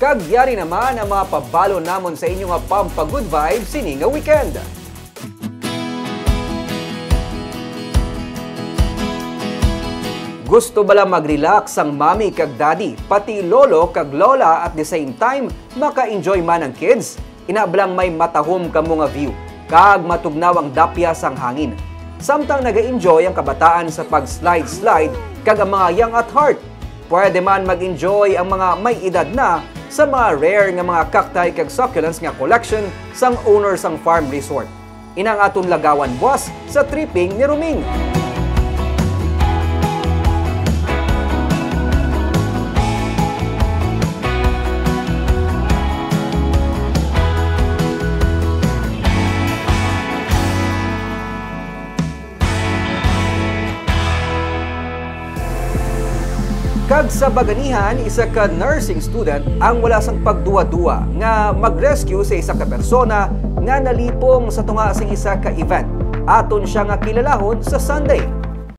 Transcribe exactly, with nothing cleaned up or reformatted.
Kag yari naman ang mga pabalo namon sa inyo nga pampa-good vibes sini nga weekend. Gusto bala mag-relax ang mami kag daddy, pati lolo kag lola at the same time, maka-enjoy man ang kids? Ina bala nga may matahom kamo nga view, kag matugnaw ang dapya sang hangin. Samtang naga-enjoy ang kabataan sa pag-slide-slide kag ang mga young at heart, pwede man mag-enjoy ang mga may edad na sa mga rare nga mga cacti kag succulents nga collection sang owner sang farm resort. Ina ang aton lagawan buas sa tripping ni Roming. Kag sa baganihan, isa ka nursing student ang wala sang pagduwa-duwa nga mag-rescue sa isa ka persona nga nalipong sa tunga sing isa ka event. Aton siya nga kilalahon sa Sunday.